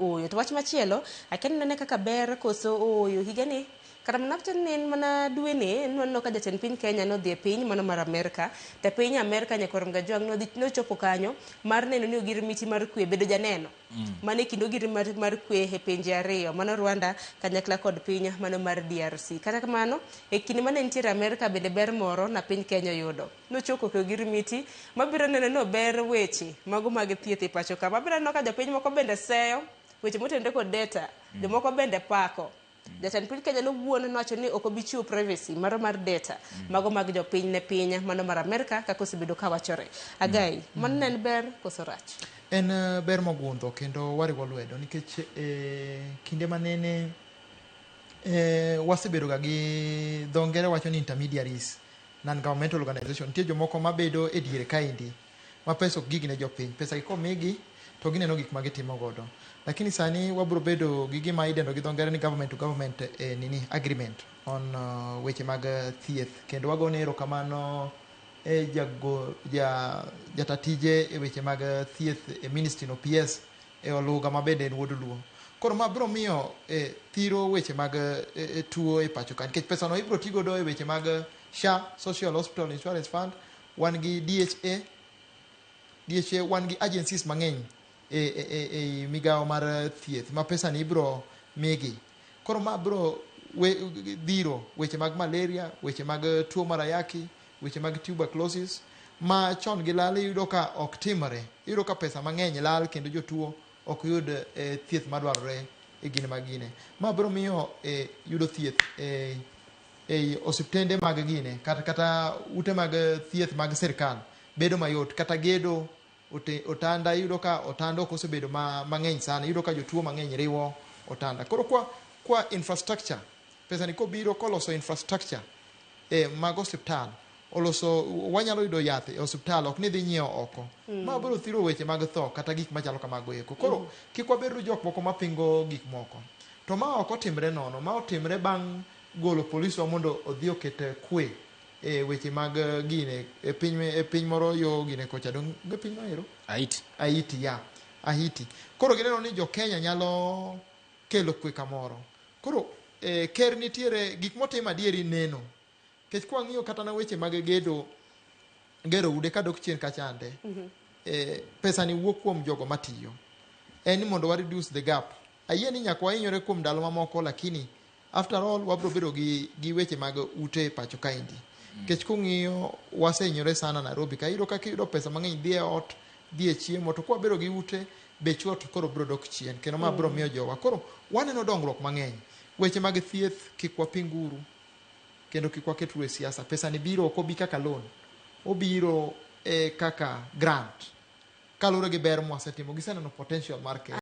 Ooyo. To wach machielo, akia ni nene kaka ber koso ooyo. Higani, kata mana wacho ni en mana dweni, nwaneno ka jatend piny Kenya nodhi e piny mano mar Amerka. To e piny Amerka Nyakwar Mgajwang' nodhi nochopo kanyo mar neno ni ogir miti mar kwe bedo janeno. Mano e kind ogir mar kwe e pinje ariyo, mano Rwanda kanyakla kod piny mano mar DRC. Kata kamano, e kinde mane nitiere Amerka bende ber moro na piny Kenya oyudo. Nochoko ke ogir miti mabiro neno ni ober weche mago mag thieth e pacho ka. Mabiro neno ka jopiny moko bende seyo weche motenore kod data, jomoko bende pako. Jatend piny Kenya nowuon nowacho ni ok obi chiwo privacy maro mar data mago mag jopiny ne piny mano mar Amerka kaka osebedo ka wachore. Agai, mano ne en ber koso rach? En ber mogundho kendo wariwo lwedo nikech e kinde manene wasebedo ga gi dho ngere wacho ni intermediaries non-governmental organization nitie jomoko mabedo e diere kaendi ma pesa ok gig ne jopiny pesa gi komigi to gineno gik ma gitimo godo lakini sani wabro bedo gi gima idendo gi dho ngere ni government to government nini agreement on weche mag thieth kendo wagone erokamano e jago, ja, jata tije e weche mag thieth e ministry no PS e Oluga ma bende en wuod Luo. Koro ma biro miyo thiro weche mag tuo e pacho ka nikech pesa no ibiro ti godo e weche mag SHA, Social Hospital Insurance Fund, wan gi DHA, DHA wan gi agencies mang'eny e migawo mar thieth ma pesa ni ibiro migi. Koro ma biro dhiro weche mag malaria, weche mag tuo mar ayaki, weche mag tuberculosis ma chon gi lal iyudo ka ok timore. Iyudo ka pesa mang'eny lal kendo jotuo ok yud thieth madwarore e gine mag gine. Ma biro miyo yudo thieth e osiptende mag gine kata ute mag thieth mag sirkal bedo mayot kata gedo otanda iyudo ka otanda ok osebedo mang'eny sana iyudo ka jotuo mang'eny riwo otanda. Koro kwa infrastructure pesa ni kobiro koloso infrastructure mag osiptal oloso wanyalo yudo yath e osiptal ok ni dhi nyiewo oko. Ma biro thiro weche mag tho kata gik machalo kamago eko. Koro kik wabed jok moko mapingo gik moko. To ma ok otimre nono, ma otimre bang' golo poliswa mondo odhi oket kwe e weche mag gine e piny moro yo gine kocha dong e piny maero Haiti. Haiti ya Haiti. Koro gineno ni jo Kenya nyalo kelo kwe kamoro. Koro ker nitiere gik motimo adieri neno. Nikech kwang'iyo kata na weche mag gedo gero ude kadok chien kachande pesa ni wuok kuom jogo matiyo. En ni mondo wa reduce the gap. Ayie ni nyaka wahinyore kuom ndalo mamoko lakini after all wabro bedo gi weche mag ute e pacho kaendi. Nikech kung'iyo wasehinyore sana Nairobi ka iyudo kaka iyudo pesa mang'eny dhi e ot, dhi e chiemo to kwabedo gi ute bech ot koro biro dok chien kendo ma biro miyo jowa. Koro waneno dongruok mang'eny. Weche mag thieth kik wapinguru kendo kik waketuru e siasa. Pesa ni biro ok obi kaka loan, obiro kaka grant kaluwore gi ber mwasetimo. Giseneno potential mar Kenya.